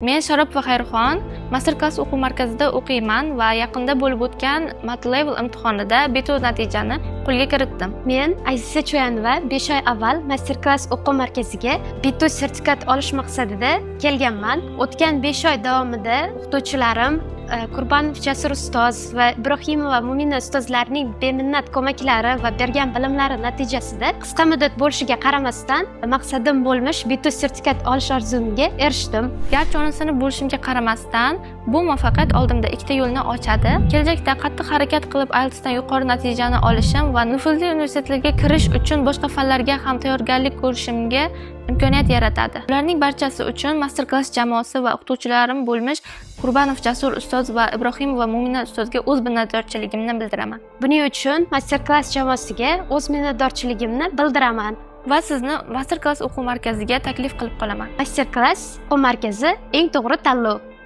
Men Sharopova Xayrixon, Master Class o'quv markazida o'qiyman va yaqinda bo'lib o'tgan Mat Level imtihonida B2 natijani qo'lga kiritdim. Men Aziza Choyanova, 5 oy avval Master Class o'quv markaziga B2 sertifikat olish maqsadida kelganman. O'tgan 5 oy davomida o'qituvchilarim Kurbanov Jasur ustoz va Ibrohimova Mo'mina ustozlarning beminnat ko'maklari va bergan bilimlari natijasida qisqa muddat bo'lishiga qaramasdan, maqsadim bo'lmish B2 sertifikat olish orzumga erishdim. Garchi 10 sinf bo'lishimga qaramasdan, bu muvaffaqiyat oldimda ikkita yo'lni ochadi. Kelajakda qattiq harakat qilib, IELTSdan yuqori natijani olishim va nufuzli universitetlarga kirish uchun boshqa fanlarga ham tayyorgarlik ko'rishimga imkoniyat yaratadi. Ularning barchasi uchun Master Class jamoasi va o'qituvchilarim bo'lmish Qurbanov Jasur ustoz va Ibrohimova Mo'mina ustozga o'z minnatdorchiligimni bildiraman. Buning uchun Master Class jamoasiga o'z minnatdorchiligimni bildiraman. Va sizni Master Class o'quv markaziga taklif qilib qolaman. Master Class o'quv markazi eng to'g'ri tanlov.